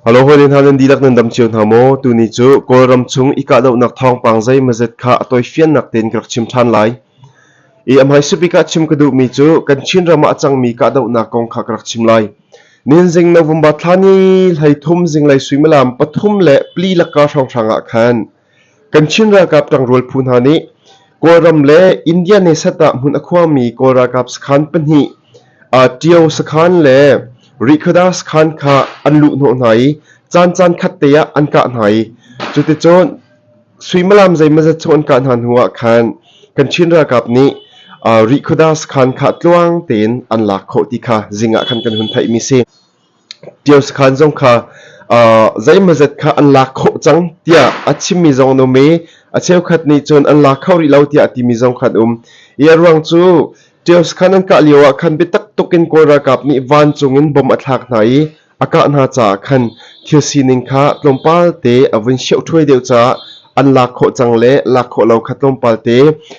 Halo hawi hna nan dihlak nan dam cio hna maw? Tuni cu Kawlram chung i kahdohnak thawngpang zeimawzet kha a tawifiannak tein ka rak chim ṭhan lai. I a hmaisabik ah chim ka duhmi cu kan Chinram ah a cangmi kahdohnak kong kha ka rak chim lai. Nihin November thla ni 13 zinglei suimilam pathum le pli laka hrawnghrang ah khan kan Chin ralkap ṭangrual phu hna nih Kawlram le India nesat ah hmun a khuangmi Kawl ralkap sakhan pahnih Ṭio sakhan le Rihkhawdar sakhan kha an luhhnawh hna i caancaan khat te ah an kah hna i cuticun suimilam zeimawzat chung an kah hna hnuah khan kan Chin ralkap nih Rihkhawdar sakhan kha tluang tein an lak khawh ti kha zing ah khan kan hun theihmi si. Ṭio sakhan zong kha zeimawzat kha an lak khawh cang tiah a chimmi zong an um i a cheukhat nih cun an la kho rih lo tiah a timi zong kha an um. I a ruang cu Ṭio sakhan an kah lio ah khan biatak tuk in Kawl ralkap nih vancung in bomb a thlak hna i a kah hna caah khan thil sining kha tlawmpal te a vun hreuhṭhuai deuh caah an lak khawh cang le lak khawh lo kha tlawmpal te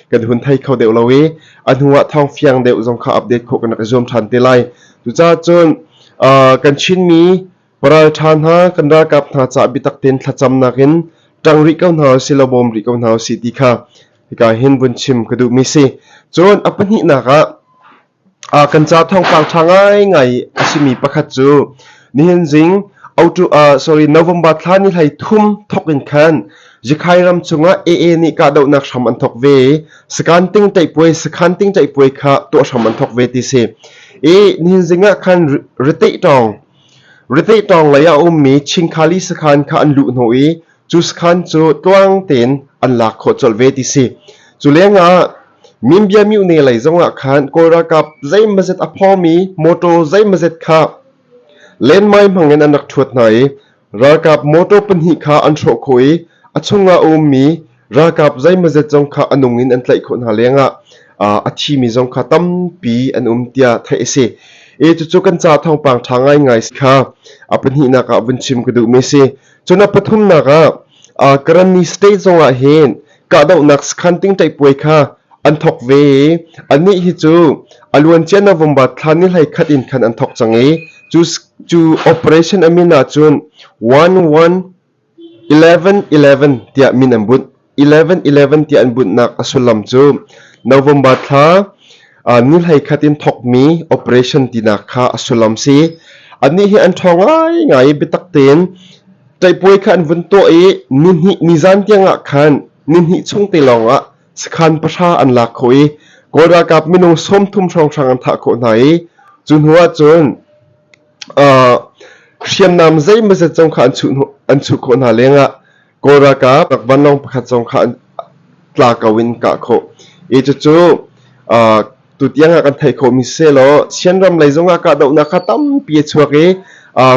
kan hun thei kho deuh lo i a hnuah thawng fiang deuh zong kha update khawh kan rak i zuam ṭhan te lai. Cucaah cun kan Chinmi paralṭha hna kan ralkap hna caah biatak tein thlacamnak in ṭang rih ko hna usih law bawm rih ko hna usih ti kha hika hin vun chim ka duhmi si. Cun a pahnihnak ah kan ca thawngpang ṭha ngaingai a simi pakhat cu nihin zing November thla ni 13 thawk in khan Zikhai ram chungah AA nih kahdohnak hram an thawk ve i sakhan ting ṭaihpuai kha tuah hram an thawk ve ti si. I nihin zing ah khan Ritehtawng lei ah a ummi Chingkhali sakhan kha an luh hnawh i cu sakhan cu tluang tein an lak khawh colh ve ti si. Cu lengah Minbia myone lei zongah khan Kawl ralkap zeimawzet a phawmi motor zeimawzet kha lenmai hmangin an rak ṭhuat hna i ralkap motor pahnih kha an hrawh khawh i a chungah a ummi ralkap zeimawzet zong kha a nung in an tlaih khawh hna lengah a thimi zong kha tampi an um tiah theih a si. I cucu kan ca thawngpang ṭha ngaingai kha a pahnihnak ah vun chim ka duhmi a si. Cun a pathumnak ah Karenni state zongah hin kahdohnak sakhan tingṭaih kha an thawk ve i anih hi cu a luancia November thla ni 11 in khan an thawk cang i cu operation a min ahcun 11-11 tiah min an bunh. 11-11 tiah an bunhnak a sullam cu November thla ni 11 in thawkmi operation tinak kha a sullam si. Annih hi an ṭhawng ngaingai i biatak tein ṭaihpuai kha an vun tuah i nihnih nizan tiangah khan nihnih chung te lawngah sakhan pahra an lak khawh i Kawl ralkap minung 30 hrawnghrang an thah khawh hna i cu hnu ahcun hriamnam zeimawzat zong kha an chuh khawh hna lengah Kawl ralkap vanlawng pakhat zong kha an tla ko in kah khawh. I cucu tutiang ah kan theih khawhmi sisehlaw Sianram lei zongah kahdohnak kha tampi a chuak i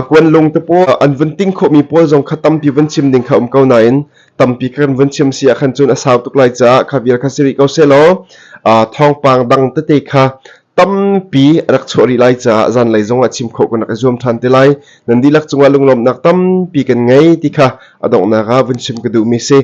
kuanlung te pawl an vun ting khawhmi pawl zong kha tampi vun chim ding kha um ko nain tampi kan vun chim si ahkhan cun a sau tuk lai caah kha vial kha si rih ko sehlaw thawngpang dang tete kha tampi a rak chuah rih lai caah zanlei zongah chim khawh kan rak i zuam ṭhan te lai. Nan dihlak cungah lunglawmhnak tampi kan ngei ti kha a donghnak ah vun chim ka duhmi si.